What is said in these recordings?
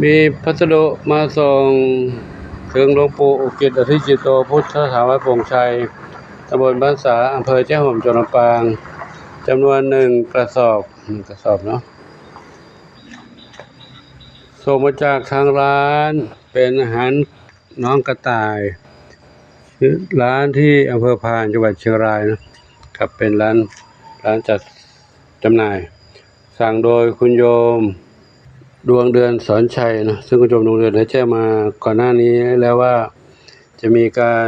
ມີພັດສະດຸມາສົ່ງເຖິງຫຼວງປູ່ອຸກິດ ອະທິຈິດໂຕ ພຸດທະຖາວາດໂປ່ງໄຊ ຕຳບົນບ້ານສາ ອຳເພີແຈ້ງຫົງ ຈັງຫວັດລຳປາງ ຈຳນວນໜຶ່ງກະສອບ ໜຶ່ງກະສອບເນາະ ສົ່ງມາຈາກທາງຮ້ານ ເປັນອາຫານນ້ອງກະຕ່າຍ ຄືຮ້ານທີ່ອຳເພີພານ ຈັງຫວັດຊຽງລາຍນະ ກັບເປັນຮ້ານ ຮ້ານຈັດຈຳໜ່າຍ ສັ່ງໂດຍຄຸນໂຍມ ດວງເດືອນ ສອນໄຊນະ ຊຶ່ງຄຸນໂຍມດວງເດືອນໄດ້ແຈ້ງມາກ່ອນໜ້ານີ້ແລ້ວວ່າ ຈະມີການ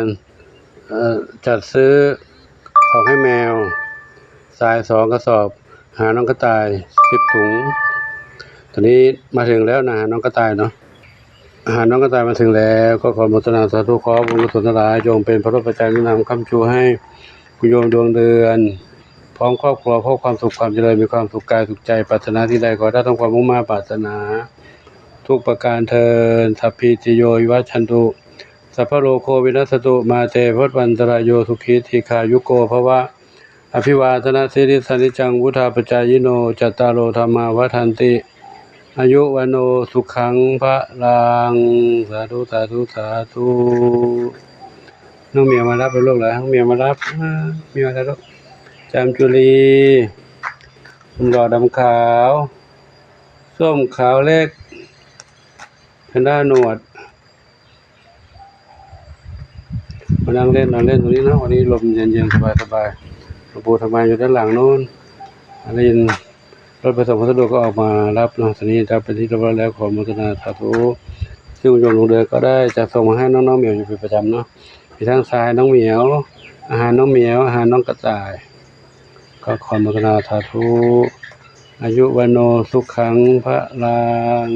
ເອີ ຈັດຊື້ຂອງໃຫ້ແມວ ຊາຍສອງກະສອບ ອາຫານນ້ອງກະຕ່າຍສິບຖົງ ຕອນນີ້ມາເຖິງແລ້ວນະ ອາຫານນ້ອງກະຕ່າຍເນາະ ອາຫານນ້ອງກະຕ່າຍມາເຖິງແລ້ວ ກໍຂໍອະນຸໂມທະນາສາທຸ ຂໍບຸນກຸສົນທັງຫຼາຍ ຈົ່ງເປັນພະຄຸນປັດໄຈໜູນນຳຄ້ຳຊູໃຫ້ຄຸນໂຍມດວງເດືອນ ພ້ອມຄອບຄົວ ພົບຄວາມສຸກຄວາມຈະເລີນ ມີຄວາມສຸກກາຍສຸກໃຈ ປາດຖະໜາສິ່ງໃດ ຂໍໄດ້ຕາມຄວາມມຸ່ງມາດປາດຖະໜາ ທຸກປະການເທີນ ສັບພີຕິໂຍ ວິວັດຊັນຕຸ ສັບພະໂລໂກ ວິນັດສະຕຸ ມາເຕ ພະວັດວັນຕະລາຍໂຍ ສຸຂີ ດີຄາຍຸໂກ ພະວະ ອະພິວາທະນະສີລິສະ ນິດຈັງ ວຸດທາປະຈາຍິໂນ ຈັດຕາໂລ ທຳມາ ວັດທັນຕິ ອາຍຸ ວັນໂນ ສຸຂັງ ພະລັງ ສາທຸ ສາທຸ ສາທຸ. ນ້ອງໝຽວມາຮັບແລ້ວລູກເອີຍ ນ້ອງໝຽວມາຮັບ ເອີ ໝຽວມາຮັບແລ້ວລູກ ຈາມຈຸລີ ໜຸ່ມຫຼໍ່ດຳຂາວ ສົ້ມຂາວເລັກ ແພນດ້າໜວດ ມານັ່ງເຫຼັ້ນ ນັ່ງເຫຼັ້ນຕົງນີ້ເນາະ ວັນນີ້ລົມເຢັນໆ ສະບາຍໆ ຫຼວງປູ່ທຳມາຢູ່ດ້ານຫຼັງໂນ້ນ ອັນນີ້ລົດໄປສົ່ງພັດສະດຸກໍອອກມາຮັບເນາະ ຕອນນີ້ໄດ້ເປັນທີ່ຮຽບຮ້ອຍແລ້ວ ຂໍອະນຸໂມທະນາສາທຸ ຊຶ່ງໂຍມດວງເດືອນກໍໄດ້ຈັດສົ່ງມາໃຫ້ນ້ອງໆ ໝຽວຢູ່ເປັນປະຈຳເນາະ ມີທັງຊາຍນ້ອງໝຽວ ອາຫານນ້ອງໝຽວ ອາຫານນ້ອງກະຕ່າຍ ກໍຂໍອະນຸໂມທະນາສາທຸ ອາຍຸ ວັນໂນ ສຸຂັງ ພະລັງ.